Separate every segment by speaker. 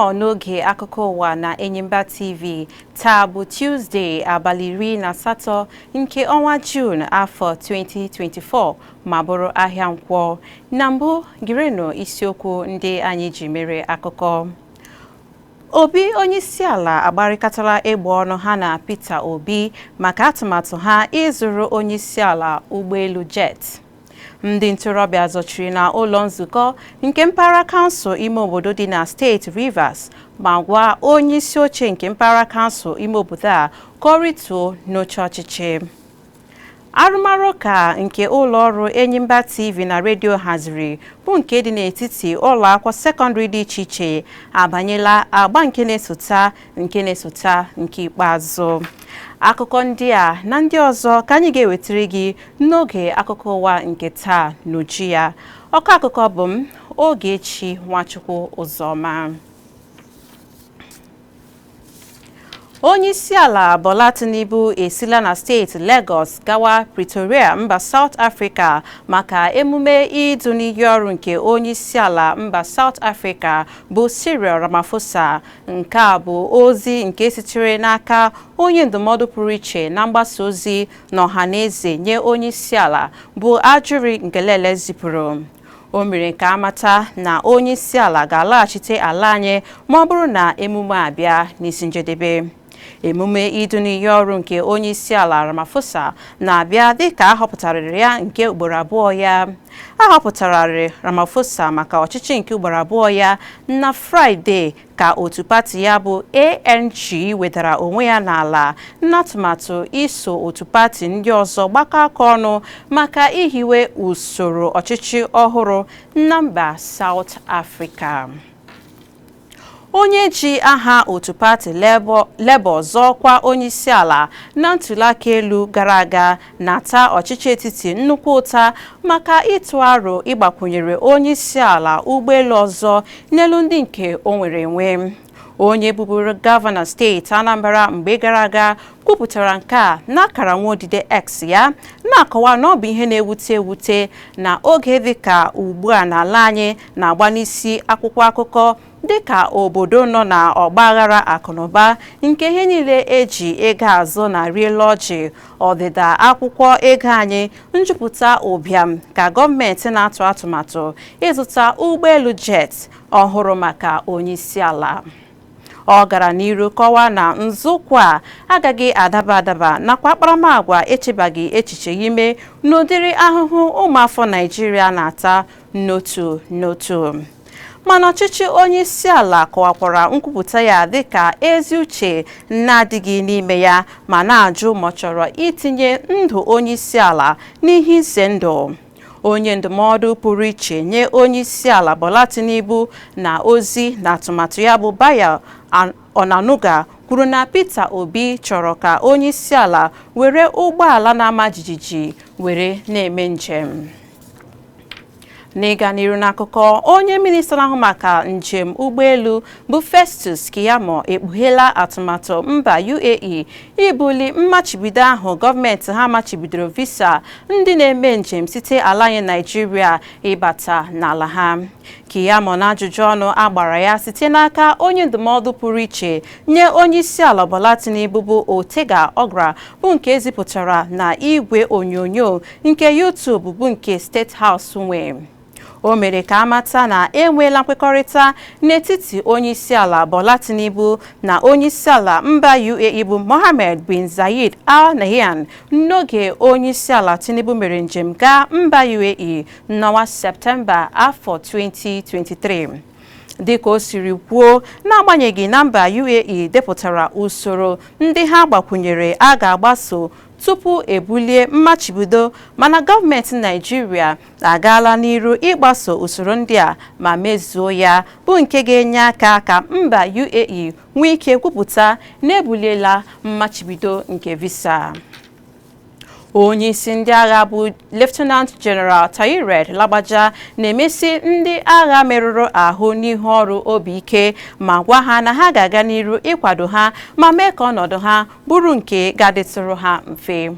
Speaker 1: Nnọọ n'oge akụkọ ụwa na Enyimba TV. Taa bụ Tuzdee, abalị 18 nke ọnwa Juun, afọ 2024, ma bụrụ ahịa Nkwọ. Na mbụ, gerenụ isiokwu ndị anyị ji mere akụkọ. Obi onyeisiala agbarịkọtala egbe ọnụ ha na Peter Obi maka atụmatụ ha ịzụrụ onyeisiala ụgbọelu jet. Ndị ntorobịa zọchiri na ụlọ nzukọ nke mpaghara kansụl ime obodo dị na steeti Rivers ma gwa onye isi oche nke mpaghara kansụl ime obodo a ka ọ rituo n'oche ọchịchị. Arụmarụ ụka nke ụlọ ọrụ Enyimba TV na redio haziri, bụ nke dị n'etiti ụlọ akwụkwọ sekọndịrị dị iche iche, abanyela agba nke na-esota nke na-esota nke ikpeazụ. Akụkọ ndị a na ndị ọzọ ka anyị ga-ewetara gị n'oge akụkọ ụwa nke taa n'uju ya. Ọkọ akụkọ bụ m, Ogechi Nwachukwu Ụzọma. Onyeisiala Bola Tinubu esila na steeti Lagos gawa Pretoria, mba South Africa, maka emume idu n'iyi ọrụ nke onyeisiala mba South Africa bụ Cyril Ramaphosa. Nke a bụ ozi nke sitere n'aka onye ndụmọdụ pụrụ iche na mgbasa ozi na ọhaneze nye onyeisiala bụ Ajuri Ngelale zipụrụ. O mere ka amata na onyeisiala ga-alaghachite ala anyị ma ọ bụrụ na emume a bịa n'isi njedebe. Emume idu n'iyi ọrụ nke onyeisiala Ramaphosa na-abịa dịka a họpụtarịrị ya nke ugboro abụọ ya. A họpụtararị Ramaphosa maka ọchịchị nke ugboro abụọ ya na Fraịde ka otu pati ya bụ ANC wedara onwe ya n'ala n'atụmatụ iso otu pati ndị ọzọ gbakọ aka ọnụ maka ihiwe usoro ọchịchị ọhụrụ na mba South Africa. Onye ji aha otu pati Labour zọọkwa onyeisiala na ntuliaka elu gara aga na-ata ọchịchị etiti nnukwu ụta maka ịtụ aro ịgbakwunyere onyeisiala ụgbọelu ọzọ n'elu ndị nke o nwere enwe. Onye bụburu gọvanọ steeti Anambra mgbe gara aga kwupụtara nke a n'akara nwaodide X ya, na-akọwa na ọ bụ ihe na-ewute ewute na oge dịka ugbu a n'ala anyị na-agba n'isi akwụkwọ akụkọ dịka obodo nọ na ọgbaghara akụnụba nke ihe niile eji ego azụ na riela ọjị, ọdịda akwụkwọ ego anyị, njupụta ụbịam, ka gọọmenti na-atụ atụmatụ ịzụta ụgbọelu jet ọhụrụ maka onyeisiala. Ọ gara n'iru kọwaa na nzọụkwụ a agaghị adaba adaba nakwa akparamagwa echebaghị echiche ime n'ụdịrị ahụhụ ụmụafọ Naịjirịa na-ata n'otu n'otu. Mana ọchịchị onyeisiala kọwakwara nkwupụta ya dịka ezi uche na-adịghị n'ime ya ma na-ajụ ma ọ chọrọ itinye ndụ onyeisiala n'ihe ize ndụ. Onye ndụmọdụ pụrụ iche nye onyeisiala Bola Tinubu na ozi na atụmatụ ya bụ Bayo Onanuga kwuru na Peter Obi chọrọ ka onyeisiala were ụgbọala na-ama jijiji were na-eme njem. N'ịga n'iru n'akụkọ, onye minista na-ahụ maka njem ụgbọelu bụ Festus Keyamo ekpugheela atụmatụ mba UAE ibuli mmachibido ahụ gọọmenti ha machibidoro visa ndị na-eme njem site ala anyị Naịjirịa ịbata n'ala ha. Keyamo, na ajụjụ ọnụ agbara ya site n'aka onye ndụmọdụ pụrụ iche nye onye isi ala Bola Tinubu bụ Otega Ogra, bụ nke ezipụtara na igwe onyonyo nke YouTube bụ nke State House nwe, o mere ka amata na enweela nkwekọrịta n'etiti onyeisiala Bola Tinubu na onyeisiala mba UAE bụ Mohammed bin Zayed Al Nahyan n'oge onyeisiala Tinubu mere njem gaa mba UAE n'ọnwa Septemba afọ 2023. Dịka o siri kwuo, n'agbanyeghị na mba UAE depụtara usoro ndị ha gbakwunyere a ga-agbaso tupu ebulie mmachibido, mana gọọmenti Naịjirịa agaala n'iru ịgbaso usoro ndị a ma mezuo ya, bụ nke ga-enye aka ka mba UAE nwee ike kwupụta na ebuliela mmachibido nke visa. Onye isi ndị agha bụ Lieutenant General Tahired Lagbaja na-emesi ndị agha merụrụ ahụ n'ihu ọrụ obi ike ma gwa ha na ha ga-aga n'iru ịkwado ha ma mee ka ọnọdụ ha bụrụ nke ga-adịtụrụ ha mfe.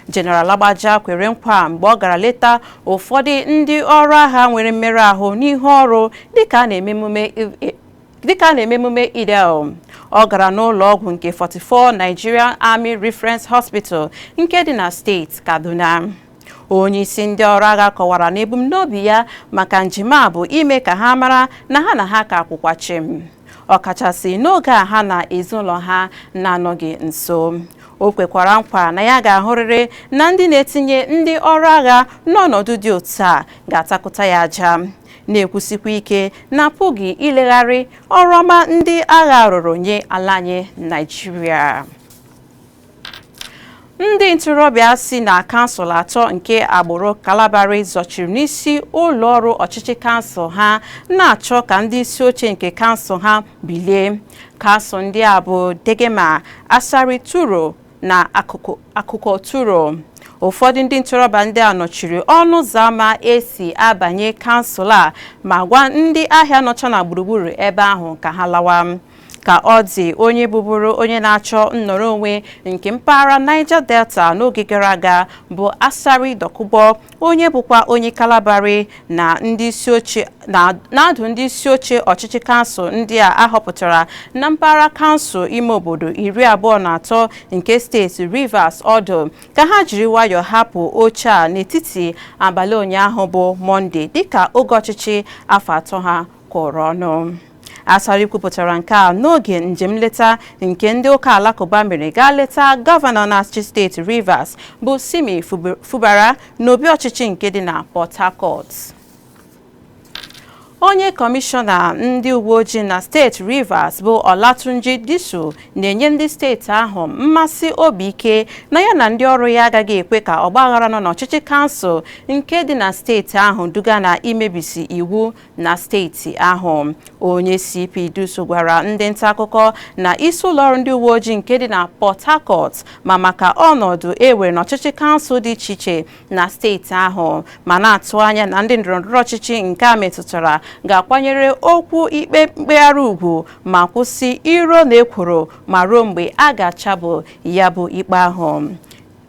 Speaker 1: General Lagbaja kwere nkwa mgbe ọ gara leta ụfọdụ ndị ọrụ agha nwere mmerụ ahụ n'ihu ọrụ dịka a na-eme emume Dịka a na-eme emume Eid. Ọ gara n'ụlọ ọgwụ nke 44 Nigerian Army Reference Hospital nke dị na steeti Kaduna. Onye isi ndị ọrụ agha kọwara na ebumnobi ya maka njem a bụ ime ka ha mara na ha ka akwụkwa chim, ọkachasị n'oge a ha na ezinụlọ ha na-anọghị nso. O kwekwara nkwa na ya ga-ahụrịrị na ndị na-etinye ndị ọrụ agha n'ọnọdụ dị otu a ga-atakụta ya aja, na-ekwusikwa ike na apụghị ilegharị ọrụ ọma ndị agha rụrụ nye ala anyị Naịjirịa. Ndị ntorobịa si na kansụl atọ nke agbụrụ Kalabari zọchiri n'isi ụlọ ọrụ ọchịchị kansụl ha, na-achọ ka ndị isi oche nke kansụl ha bilie. Kansụl ndị a bụ Degema, Asari Turo na Akụkọ Turo. Ụfọdụ ndị ntorobịa ndị a nọchiri ọnụ ụzọ ámá esi abanye kansụl a ma gwa ndị ahịa nọcha na gburugburu ebe ahụ ka ha lawa. Ka ọ dị, onye bụbụrụ onye na-achọ nnọrọ onwe nke mpaghara Niger Delta n'oge gara aga bụ Asari Dokubo, onye bụkwa onye Kalabari, na ndị isi oche na-adụ ndị isi oche ọchịchị kansụl ndị a ahọpụtara na mpaghara kansụl ime obodo 23 nke steeti Rivers ọdụ ka ha jiri nwayọọ hapụ oche a n'etiti abalị ụnyaahụ bụ Mọnde, dịka oge ọchịchị afọ 3 ha kụrụ ọnụ. Asari kwupụtara nke a n'oge njem nleta nke ndị ụka alakụba mere gaa leta gọvanọ na-achị steeti Rivers bụ Simi Fubara n'obi ọchịchị nke dị na Port Harcourt. Onye kọmishọna ndị uwe ojii na steeti Rivers bụ Olatunji Disu na-enye ndị steeti ahụ mmasị obi ike na ya na ndị ọrụ ya agaghị ekwe ka ọgbaghara nọ n'ọchịchị kansụl nke dị na steeti ahụ duga na imebisi iwu na steeti ahụ. Onye CP Disu gwara ndị nta akụkọ na isi ụlọọrụ ndị uwe ojii nke dị na Port Harcourt ma maka ọnọdụ ewere n'ọchịchị kansụl dị iche iche na steeti ahụ, ma na-atụ anya na ndị ndọrọndọrọ ọchịchị nke a metụtara ga-akwanyere okwu ikpe mkpegharị ugwu ma kwụsị iro na ekworo ma ruo mgbe a ga-achabụ ya bụ ikpe ahụ.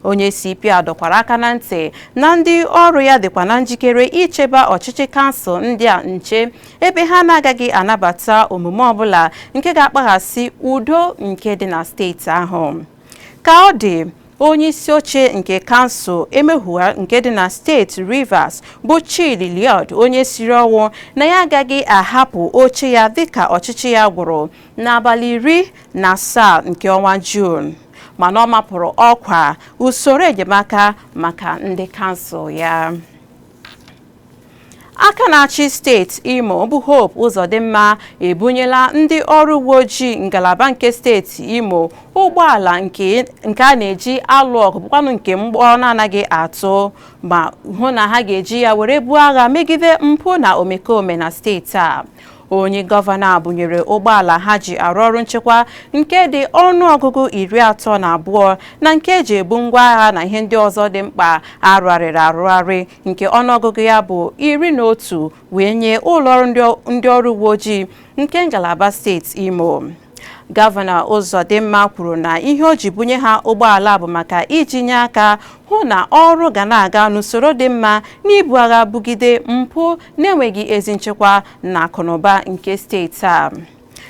Speaker 1: Onye CP a dọkwara aka na ntị na ndị ọrụ ya dịkwa na njikere ichebe ọchịchị kansụl ndị a nche, ebe ha na-agaghị anabata omume ọbụla nke ga-akpaghasị udo nke dị na steeti ahụ. Ka ọ dị, onye isi oche nke kansụl Emehua nke dị na steeti Rivers bụ Chidi Lloyd, onye siri ọnwụ na ya agaghị ahapụ oche ya dịka ọchịchị ya gwụrụ n'abalị 17 nke ọnwa Juun, mana ọ mapụrụ ọkwa usoro enyemaka maka ndị kansụl ya. Aka na-achị steeti Imo bụ Hope Uzodimma ebunyela ndị ọrụ uwe ojii ngalaba nke steeti Imo ụgbọala nke a na-eji alụ ọgụ bụkwanụ nke mgbọ na-anaghị atụ, ma hụ na ha ga-eji ya were buo agha megide mpụ na omekome na steeti a. Onye gọvanọ a bunyere ụgbọala ha ji arụ ọrụ nchekwa nke dị ọnụọgụgụ 32 na nke eji ebu ngwa agha na ihe ndị ọzọ dị mkpa arụgharịrị arụgharị nke ọnụọgụgụ ya bụ 11 wee nye ụlọọrụ ndị ọrụ uwe ojii nke ngalaba steeti Imo. Gọvanọ Uzodimma kwuru na ihe o ji bunye ha ụgbọala bụ maka iji nye aka hụ na ọrụ ga na-aga n'usoro dị mma n'ibu agha bugide mpụ na-enweghị ezi nchekwa na akụnụba nke steeti a.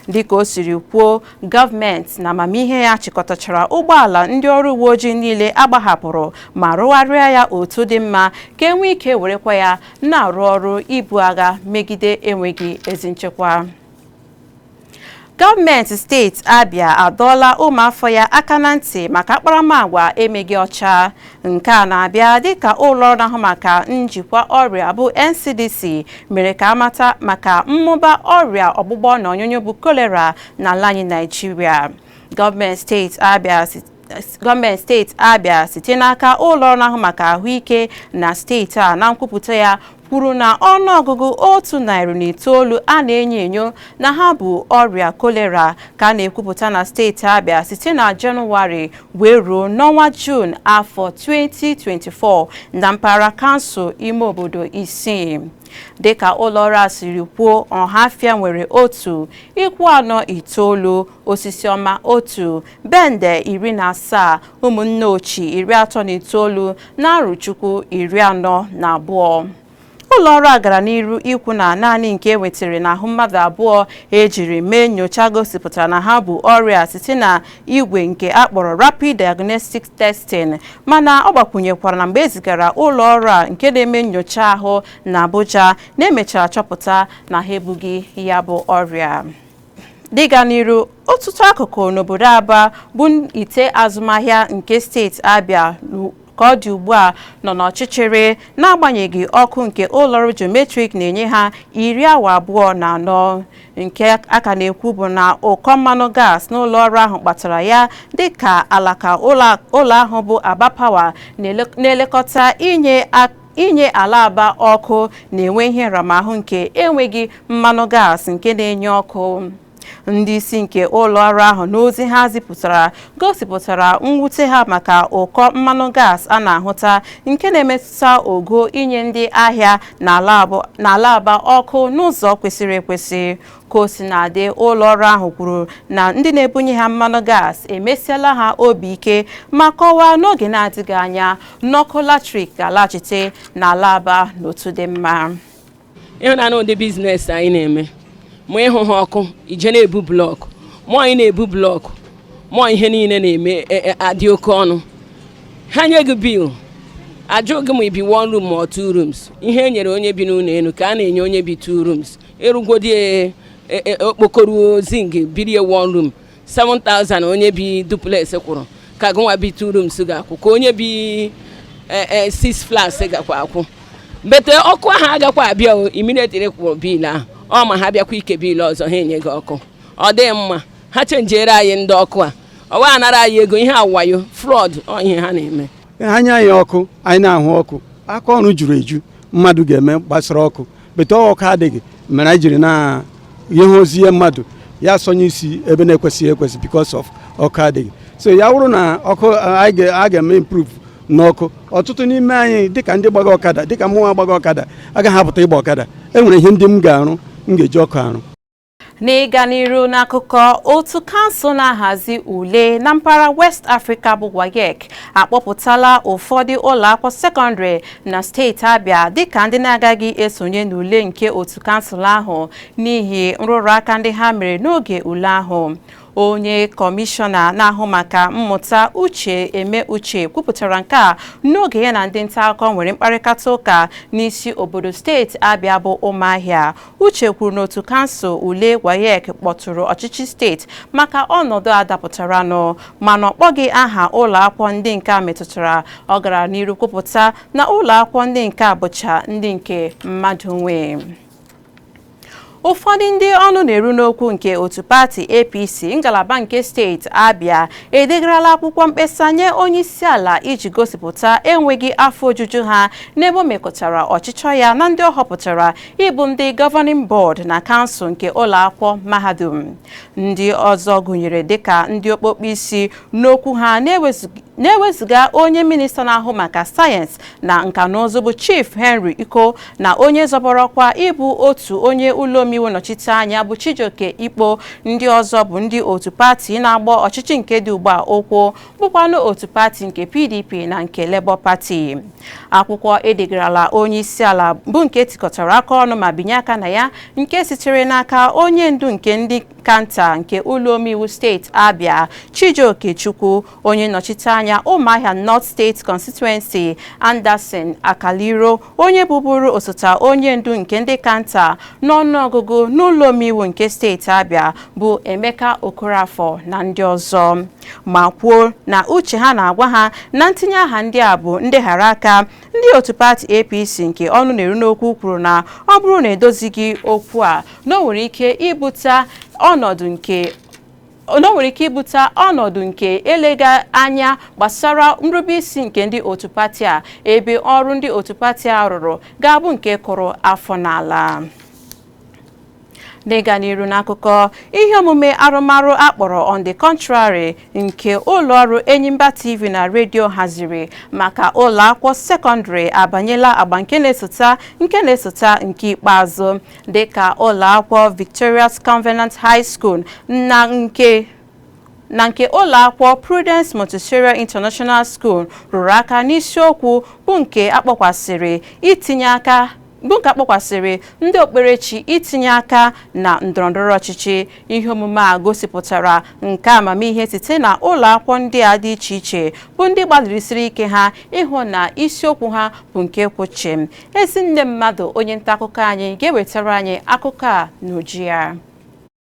Speaker 1: Dịka o siri kwuo, gọọmenti na amamihe ya chịkọtachara ụgbọala ndị ọrụ uwe ojii niile agbahapụrụ ma rụgharịa ya otu dị mma ka e nwee ike werekwa ya na-arụ ọrụ ibu agha megide enweghị ezi nchekwa. Gọọmenti steeti Abia adọọla ụmụafọ ya aka na ntị maka akparamagwa emeghị ọcha. Nke a na-abịa dịka ụlọ ọrụ na-ahụ maka njikwa ọrịa bụ NCDC mere ka amata maka mmụba ọrịa ọgbụgbọ na ọnyụnyụ bụ kolera n'ala anyị Naịjirịa. Gọọmenti steeti Abia site n'aka ụlọ ọrụ na-ahụ maka ahụike na steeti a na nkwupụta ya kwuru na ọnụọgụgụ 109 a na-enyo enyo na ha bụ ọrịa kolera ka a na-ekwupụta na steeti Abia site na Jenụwarị wee ruo n'ọnwa Juun afọ 2024 na mpaghara kansụl ime obodo 6. Dịka ụlọọrụ a siri kwuo, Ọhafịa nwere 1, Ikwu anọ 9, Osisiọma 1, Bende 17, Ụmụnneochi 39 na Arụchukwu 42. Ụlọọrụ a gara n'iru ikwu na naanị nke enwetara n'ahụ mmadụ 2 ejiri mee nyocha gosipụtara na ha bụ ọrịa site na igwe nke akpọrọ Rapid Diagnostic Testing, mana ọ gbakwunyekwara na mgbe ezigara ụlọọrụ a nke na-eme nyocha ahụ na Abuja na-emechara chọpụta na ha ebughị ya bụ ọrịa. Dịga n'iru, ọtụtụ akụkụ n'obodo Aba bụ ite azụmahịa nke steeti Abia ka ọ dị ugbu a nọ n'ọchịchịrị n'agbanyeghị ọkụ nke ụlọọrụ Geometric na-enye ha 24 awa. Nke aka na-ekwu bụ na ụkọ mmanụ gas n'ụlọọrụ ahụ kpatara ya, dịka alaka ụlọ ahụ bụ Aba Power na-elekọta inye ala Aba ọkụ na-enwe ihe nramahụ nke enweghị mmanụ gas nke na-enye ọkụ. Ndị isi nke ụlọ ọrụ ahụ, n'ozi ha zipụtara, gosipụtara mwute ha maka ụkọ mmanụ gas a na-ahụta nke na-emetụta ogo inye ndị ahịa n'ala Aba ọkụ n'ụzọ kwesịrị ekwesị. Ka o si na-adị, ụlọ ọrụ ahụ kwuru na ndị na-ebunye ha mmanụ gas emesiela ha obi ike ma kọwaa n'oge na-adịghị anya n'ọkụ latrik ga-alaghachite n'ala Aba n'otu dị mma.
Speaker 2: Ịhụnanya ụdị business anyị na-eme, ma ịhụ ha ọkụ ije na-ebu block, mụọ anyị na-ebu block, mụọ ihe niile na-eme adị oke ọnụ. Ha nye gị bill, ajụ gị ma ibi one room ma ọ two rooms. Ihe e nyere onye bi n'ụlọ elu ka a na-enye onye bi two rooms. Ịrụgodi okpokoro zinc birie one room, 7000 onye bi duplex kwụrụ ka gụnwa bi two rooms ga-akwụ, ka onye bi six flats gakwa akwụ. Bete ọkụ ahụ agakwa abịa o immediately kwụrụ bill ahụ ọ ma ha bịakwa ike bill ọzọ, ha enye gị ọkụ. Ọ dịghị mma. Ha chenjiere anyị ndị ọkụ a, ọwa anara anyị ego. Ihe awayo, fraud, ọ ihe ha na-eme.
Speaker 3: Anya anyị ọkụ, anyị na-ahụ ọkụ. Aka ọrụ juru eju mmadụ ga-eme gbasara ọkụ, bete ọkụ adịghị mere anyị jiri na ihe ozi mmadụ ya sọnye isi ebe na-ekwesịghị ekwesị because of ọkụ adịghị. So ya wụrụ na ọkụ a ga-eme improve n'ọkụ, ọtụtụ n'ime anyị, dịka ndị gbaga ọkada, dịka mụnwa gbaga ọkada, agaghị apụta ịgba ọkada. E nwere ihe ndị m ga-arụ, m ga-eji ọkụ arụ.
Speaker 1: N'ịga n'iru n'akụkọ, otu kansụl na-ahazi ule na mpaghara West Africa bụ WAEC akpọpụtala ụfọdụ ụlọ akwụkwọ sekọndịrị na steeti Abịa dịka ndị na-agaghị esonye n'ule nke otu kansụl ahụ n'ihi nrụrụ aka ndị ha mere n'oge ule ahụ. Onye kọmishọna na-ahụ maka mmụta, Uche Eme Uche, kwupụtara nke a n'oge ya na ndị nta akụkọ nwere mkparịta ụka n'isi obodo steeti Abịa bụ Ụmụahịa. Uche kwuru n'otu kansụl ule WAEC kpọtụrụ ọchịchị steeti maka ọnọdụ a dapụtaranụ, mana ọ kpọghị aha ụlọ akwụkwọ ndị nke a metụtara. Ọ gara n'iru kwupụta na ụlọ akwụkwọ ndị nke a bụcha ndị nke mmadụ nwe. Ụfọdụ ndị ọnụ na-eru n'okwu nke otu pati APC ngalaba nke steeti Abịa edegarala akwụkwọ mkpesa nye onye isi ala iji gosipụta enweghị afọ ojuju ha n'ebe o mekọtara ọchịchọ ya na ndị ọ họpụtara ịbụ ndị governing board na kansụl nke ụlọ akwụkwọ mahadum. Ndị ọzọ gụnyere dịka ndị okpokpo isi n'okwu ha, na-ewezụga onye minista na-ahụ maka sayensị na nka na ụzụ bụ Chief Henry Iko na onye zọbọrọ ọkwa ịbụ otu onye ụlọ omeiwu nnọchite anya bụ Chijioke Ikpo. Ndị ọzọ bụ ndị otu pati na-agba ọchịchị nke dị ugbu a ụkwụ, bụkwanụ otu pati nke PDP na nke Labour Party. Akwụkwọ edegarala onye isi ala bụ nke tikọtara aka ọnụ ma binye aka na ya, nke sitere n'aka onye ndu nke ndị kanta nke ụlọ omeiwu steeti Abia, Chijioke Chukwu, onye nnọchite anya Ụmụahịa North State Constituency, Anderson Akaliro, onye bụbụrụ osote onye ndu nke ndị kanta n'ọnụọgụgụ n'ụlọ omeiwu nke steeti Abia bụ Emeka Okorafor na ndị ọzọ, ma kwuo na uche ha na-agwa ha na ntinye aha ndị a bụ ndeghara aka. Ndị otu pati APC nke ọnụ na-eru n'okwu kwuru na ọ bụrụ na edozighị okwu a, na o nwere ike ibute ọnọdụ nke elega anya gbasara nrubeisi nke ndị otu pati a, ebe ọrụ ndị otu pati a rụrụ ga-abụ nke kụrụ afọ n'ala. N'ịga n'iru n'akụkọ, ihe omume arụmarụ akpọrọ On the Contrary nke ụlọọrụ Enyimba TV na redio haziri maka ụlọ akwụkwọ sekọndịrị abanyela agba nke na-esota nke na-esota nke ikpeazụ, dịka ụlọ akwụkwọ Victorious Covenant High School na nke ụlọ akwụkwọ Prudence Montessori International School rụrụ aka n'isiokwu bụ nke akpọkwasịrị itinye aka. Bụ nke akpọkwasịrị ndị okpukperechi itinye aka na ndọrọndọrọ ọchịchị. Ihe omume a gosipụtara nke amamihe site na ụlọ akwụkwọ ndị a dị iche iche, bụ ndị gbalịsiri ike ha ịhụ na isiokwu ha bụ nke kwụchim. Ezinne mmadụ, onye nta akụkọ anyị, ga-ewetara anyị akụkọ a n'uju ya.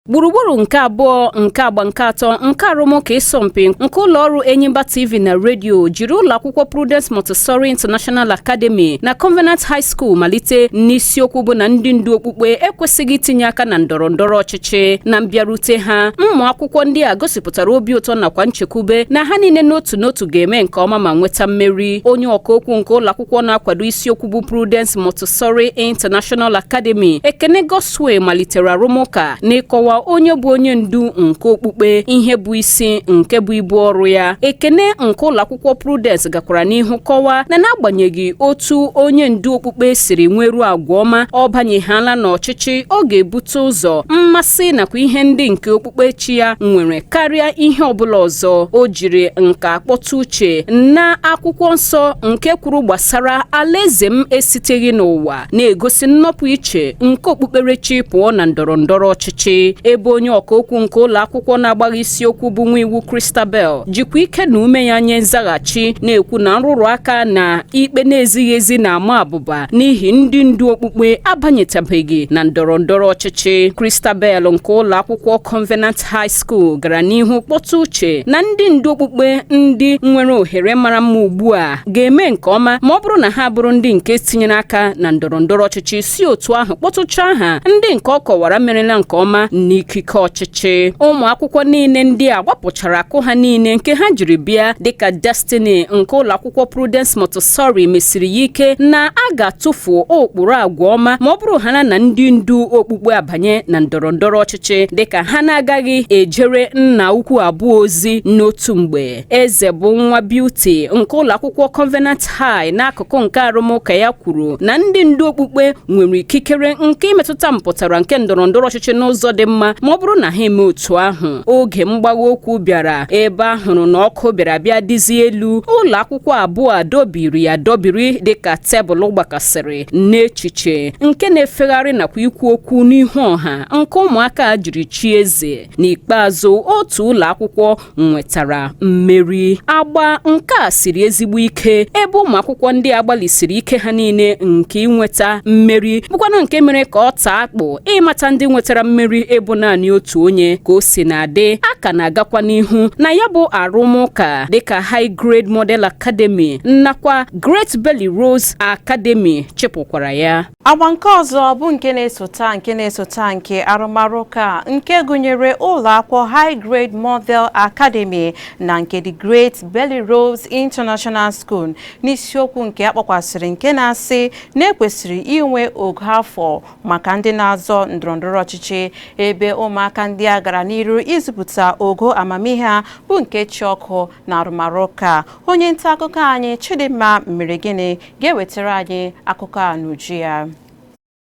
Speaker 4: Gburugburu nke abụọ nke agba nke atọ nke arụmụka ịsọmpi nke ụlọọrụ Enyimba TV na redio jiri ụlọakwụkwọ Prudence Montessori International Academy na Covenant High School malite n'isiokwu bụ na ndị ndu okpukpe ekwesịghị itinye aka na ndọrọ ndọrọ ọchịchị. Na mbịarute ha, ụmụ akwụkwọ ndị a gosipụtara obi ụtọ nakwa nchekwube na ha niile n'otu n'otu ga-eme nke ọma ma nweta mmeri. Onye ọka okwu nke ụlọakwụkwọ na-akwado isiokwu bụ Prudence Montessori International Academy, Ekene Goswell, malitere arụmụka n'ịkọwa onye bụ onye ndu nke okpukpe, ihe bụ isi nke bụ ibu ọrụ ya. Ekene nke ụlọakwụkwọ Prudence gakwara n'ihu kọwaa na n'agbanyeghị otu onye ndu okpukpe siri nweruo agwa ọma, ọ banyeghala n'ọchịchị, ọ ga-ebute ụzọ mmasị nakwa ihe ndị nke okpukpechi ya nwere karịa ihe ọbụla ọzọ. O jiri nka akpọta uche na akwụkwọ nsọ nke kwuru gbasara alaeze m esiteghị n'ụwa, na-egosi nnọpụ iche nke okpukperechi pụọ na ndọrọ ndọrọ ọchịchị. Ebe onye ọka okwu nke ụlọ akwụkwọ na-agbaghị isiokwu bụ nwa iwu Christabel jikwa ike na ume ya nye nzaghachi, na-ekwu na nrụrụ aka na ikpe na-ezighị ezi na-ama abụba n'ihi ndị ndu okpukpe abanyetabeghị na ndọrọ ndọrọ ọchịchị. Christabel nke ụlọ akwụkwọ Covenant High School gara n'ihu kpọta uche na ndị ndu okpukpe ndị nwere ohere mara mma ugbu a ga-eme nke ọma ma ọ bụrụ na ha bụrụ ndị nke tinyere aka na ndọrọ ndọrọ ọchịchị, si otu ahụ kpọtụcha aha ndị nke ọ kọwara merela nke ọma n'ikike ọchịchị. Ụmụ akwụkwọ niile ndị a gbapụchara akụ ha niile nke ha jiri bịa, dịka Destiny nke ụlọ akwụkwọ Prudence Montessori mesiri ya ike na a ga-atụfu ụkpụrụ agwa ọma ma ọ bụrụ ha na ndị ndu okpukpe abanye na ndọrọ ndọrọ ọchịchị, dịka ha na-agaghị ejere nna ukwu abụọ ozi n'otu mgbe. Eze bụ nwa Beauty nke ụlọ akwụkwọ Covenant High n'akụkụ nke arụmụka ya kwuru na ndị ndu okpukpe nwere ikikere nke imetụta mpụtara nke ndọrọ ndọrọ ọchịchị n'ụzọ dị mma ma ọ bụrụ na ha eme otu ahụ. Oge mgbagha okwu bịara ebe a hụrụ na ọkụ bịara bịa dịzi elu, ụlọ akwụkwọ abụọ adọbiri ya adọbiri dịka tebụl gbakasịrị n'echiche nke na-efegharị nakwa ikwu okwu n'ihu ọha nke ụmụaka jiri chi eze. N'ikpeazụ, otu ụlọ akwụkwọ nwetara mmeri. Agba nke a siri ezigbo ike, ebe ụmụ akwụkwọ ndị a gbalịsiri ike ha niile nke inweta mmeri, bụkwanụ nke mere ka ọ taa akpụ ịmata ndị nwetara mmeri ịbụ naanị otu onye. Ka o si na-adị, a ka na-agakwa n'ihu na ya bụ arụmụka, dịka High Grade Model Academy nakwa Great Belly Rose Academy chịpụkwara ya.
Speaker 1: Agba nke ọzọ bụ nke na-esota nke arụmarụ ụka nke gụnyere ụlọ akwụkwọ High Grade Model Academy na nke The Great Belly Rose International School, n'isiokwu nke akpọkwasịrị nke na-asị na ekwesịrị inwe ogo afọ maka ndị na-azọ ndọrọndọrọ ọchịchị, ebe ụmụaka ndị a gara n'iru izipụta ogo amamihe ha bụ nke chi ọkụ na arụmarụ ụka. Onye nta akụkọ anyị, Chidimma Mmiri Gịnị, ga-ewetara anyị akụkọ a n'uju ya.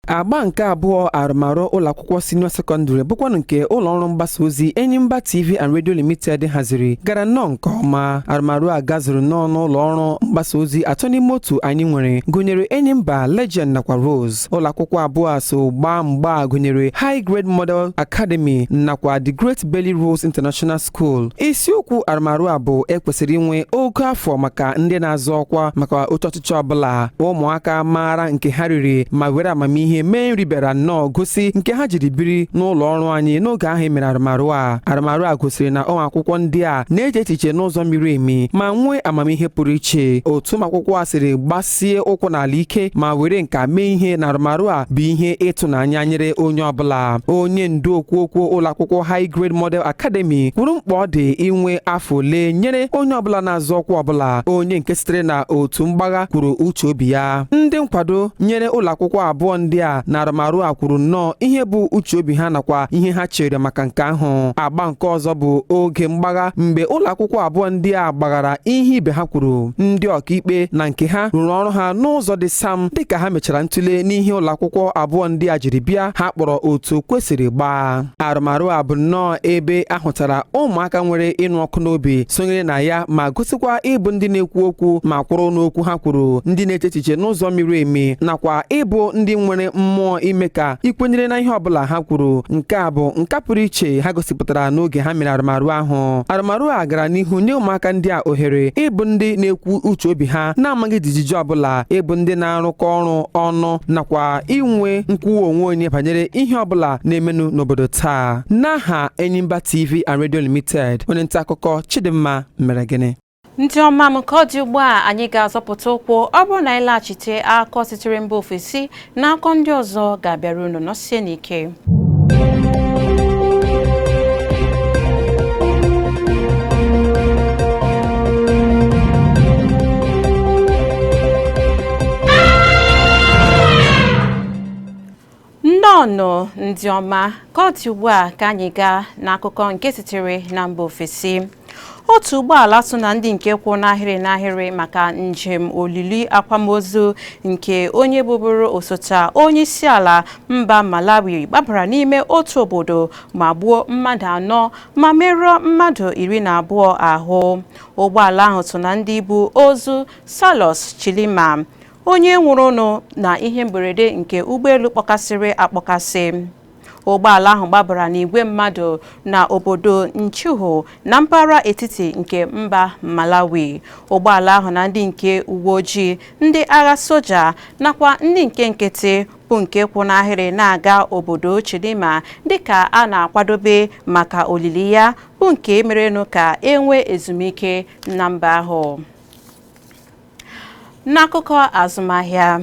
Speaker 5: Agba nke abụọ arụmarụ ụlọakwụkwọ senior secondary, bụkwanụ nke ụlọọrụ mgbasa ozi Enyimba TV and Radio Limited haziri, gara nnọọ nke ọma. Arụmarụ a gazuru nnọọ n'ụlọ ọrụ mgbasa ozi atọ n'ime otu anyị nwere, gụnyere Enyimba, Legend nakwa Rose. Ụlọakwụkwọ abụọ a so gbaa mgba gụnyere High Grade Model Academy nakwa The Great Belly Rose International School. Isiokwu arụmarụ a bụ ekwesịrị inwe ogo afọ maka ndị na-azọ ọkwa maka otu ọchịchị ọbụla. Ụmụaka maara nke ha riri ma were amamihe mee nri bịara nnọọ gosi nke ha jiri biri n'ụlọ ọrụ anyị n'oge ahụ emere arụmarụ a. Arụmarụ a gosiri na ụmụ akwụkwọ ndị a na-eche echiche n'ụzọ miri emi ma nwee amamihe pụrụ iche. Otu ụmụ akwụkwọ a siri gbasie ụkwụ n'ala ike ma were nka mee ihe na arụmarụ a bụ ihe ịtụnanya nyere onye ọbụla. Onye ndu okwu okwu ụlọ akwụkwọ High Grade Model Academy kwuru mkpa ọ dị inwe afọ ole nyere onye ọbụla na-azọ ọkwa ọbụla. Onye nke sitere na otu mgbagha kwuru uche obi ya. Ndị nkwado nyere ụlọ akwụkwọ abụọ ndị ndị a na arụmarụ a kwuru nnọọ ihe bụ uche obi ha nakwa ihe ha chere maka nke ahụ. Agba nke ọzọ bụ oge mgbagha, mgbe ụlọ akwụkwọ abụọ ndị a gbaghara ihe ibe ha kwuru. Ndị ọkaikpe na nke ha rụrụ ọrụ ha n'ụzọ dị sam. Dịka ha mechara ntụle n'ihe ụlọ akwụkwọ abụọ ndị a jiri bịa, ha kpọrọ otu kwesịrị gbaa. Arụmarụ a bụ nnọọ ebe ahụtara ụmụaka nwere ịnụ ọkụ n'obi sonyere na ya ma gosikwa ịbụ ndị na-ekwu okwu ma kwụrụ n'okwu ha kwuru, ndị na-eche echiche n'ụzọ miri emi, nakwa ịbụ ndị nwere mmụọ ime ka ikwenyere na ihe ọbụla ha kwuru. Nke a bụ nka pụrụ iche ha gosipụtara n'oge ha mere arụmarụ ahụ. Arụmarụ a gara n'ihu nye ụmụaka ndị a ohere ịbụ ndị na-ekwu uche obi ha na-amaghị jijiji ọbụla, ịbụ ndị na-arụkọ ọrụ ọnụ, nakwa inwe nkwuwa onwe onye banyere ihe ọbụla na-emenụ n'obodo taa. N'aha Enyimba TV and Radio Limited, onye nta akụkọ Chidimma mere gịnị.
Speaker 1: Ndị ọma m, ka ọ dị ugbu a, anyị ga-azọpụta ụkwụ. Ọ bụrụ na anyị laghachite, akọ sitere mba ofesi na akọ ndị ọzọ ga-abịara unu. Nọsie n'ike. Nnọọnụ, ndị ọma. Ka ọ dị ugbu a, ka anyị gaa n'akụkọ nke sitere na mba ofesi. Otu ụgbọala so na ndị nke kwụ n'ahịrị n'ahịrị maka njem olili akwamozu nke onye bụbụrụ osote onye isi ala mba Malawi gbabara n'ime otu obodo ma gbuo mmadụ anọ ma merụọ mmadụ 12 ahụ. Ụgbọala ahụ so na ndị bụ ozu Saulos Chilima, onye nwụrụnụ na ihe mberede nke ụgbọelu kpọkasịrị akpọkasị. Ụgbọala ahụ gbabara n'igwe mmadụ na obodo Ntcheu na mpaghara etiti nke mba Malawi. Ụgbọala ahụ na ndị nke uwe ojii, ndị agha soja nakwa ndị nke nkịtị bụ nke kwụ n'ahịrị na-aga obodo Chilima dịka a na-akwadobe maka olili ya, bụ nke merenụ ka enwee ezumike na mba ahụ. N'akụkọ azụmahịa,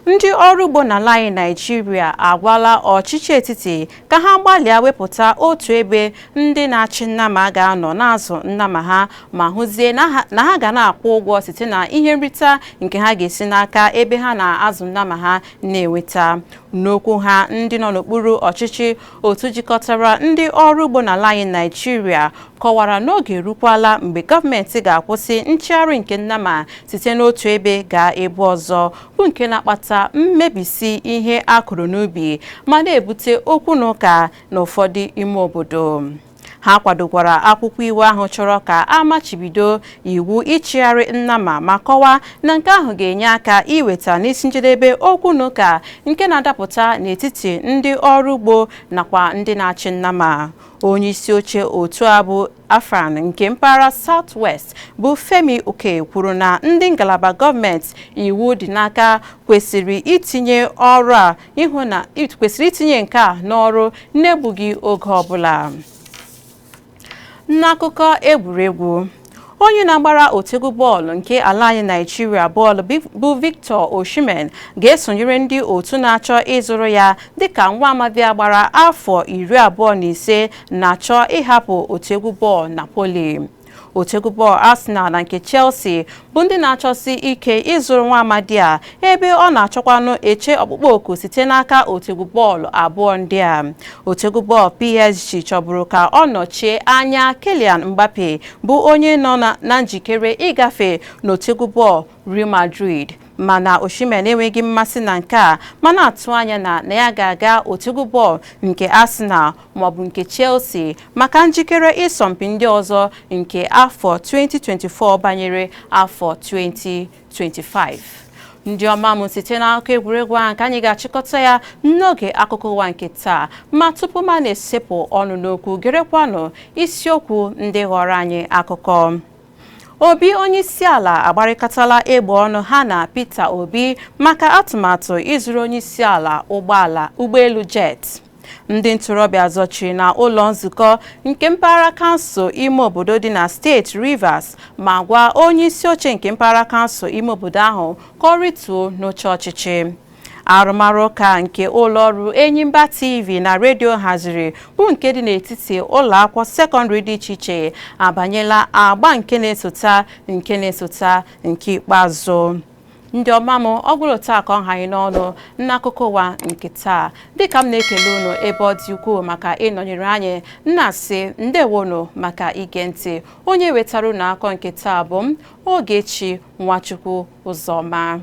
Speaker 1: ndị ọrụ ugbo n'ala anyị Naịjirịa agwala ọchịchị etiti ka ha gbalịa wepụta otu ebe ndị na-achị nnama ga-anọ na-azụ nnama ha, ma hụzie na ha ga na-akwụ ụgwọ site na ihe nrita nke ha ga-esi n'aka ebe ha na-azụ nnama ha na-enweta. N'okwu ha, ndị nọ n'okpuru ọchịchị otu jikọtara ndị ọrụ ugbo n'ala anyị Naịjirịa kọwara n'oge erukwala mgbe gọọmenti ga-akwụsị nchigharị nke nnama site n'otu ebe gaa ebe ọzọ, bụ nke na-akpata mmebisi ihe a kụrụ n'ubi ma na-ebute okwu na ụka n'ụfọdụ ime obodo. Ha kwadokwara akwụkwọ iwu ahụ chọrọ ka a machibido iwu ịchịgharị nnama, ma kọwaa na nke ahụ ga-enye aka iweta n'isi njedebe okwu na ụka nke na-adapụta n'etiti ndị ọrụ ugbo nakwa ndị na-achị nnama. Onye isi oche otu a bụ Afran nke mpaghara South West bụ Femi Oke kwuru na ndị ngalaba gọọmenti iwu dị n'aka kwesịrị itinye ọrụ a ịhụ na kwesịrị itinye nke a n'ọrụ n'egbughị oge ọbụla. N'akụkọ egwuregwu, onye na-agbara otu egwu bọọlụ nke ala anyị Naịjirịa bọọlụ bụ Victor Osimhen ga-esonyere ndị otu na-achọ ịzụrụ ya, dịka nwa amadi gbara afọ 25 na-achọ ịhapụ otu egwu bọọlụ Napoli. Otu egwu bọọlụ Arsenal na nke Chelsea bụ ndị na-achọsi ike ịzụrụ nwa amadi a, ebe ọ na-achọkwanụ eche ọkpụkpọ oku site n'aka otu egwu bọọlụ abụọ ndị a. Otu egwu bọọlụ PSG chọburu ka ọ nọchie anya Kylian Mbappe, bụ onye nọ na njikere ịgafe n'otu egwu bọọlụ Real Madrid, mana Osimhen enweghị mmasị na nke a, ma na-atụ anya na ya ga-aga otu egwu bọọlụ nke Arsenal maọbụ nke Chelsea maka njikere ịsọmpi ndị ọzọ nke afọ 2024 banyere afọ 2025. Ndị ọma m, site n'akụkọ egwuregwu ahụ ka anyị ga-achịkọta ya n'oge akụkọ ụwa nke taa. Ma tupu ma na-esepụ ọnụ n'okwu, gerekwanụ isiokwu ndị ghọrọ anyị akụkọ. Obi onyeisiala agbarịkọtala egbe ọnụ ha na Peter Obi maka atụmatụ ịzụrụ onyeisiala ụgbọala ụgbọelu jet. Ndị ntorobịa zọchiri na ụlọ nzukọ nke mpaghara kansụl ime obodo dị na steeti Rivers ma gwa onye isi oche nke mpaghara kansụl ime obodo ahụ ka ọ rituo n'oche ọchịchị. Arụmarụ ụka nke ụlọọrụ Enyimba TV na redio haziri, bụ nke dị n'etiti ụlọ akwụkwọ sekọndịrị dị iche iche, abanyela agba nke na-esota nke na-esota nke ikpeazụ. Ndị ọma m, ọ gwụrụ taa ka ọ ha anyị n'ọnụ n'akụkọ ụwa nke taa. Dịka m na-ekele unu ebe ọ dị ukwuu maka ịnọnyere anyị, nna-asị ndewonu maka ige ntị. Onye wetara unu akọ nke taa bụ m, Ogechi Nwachukwu Ụzọma.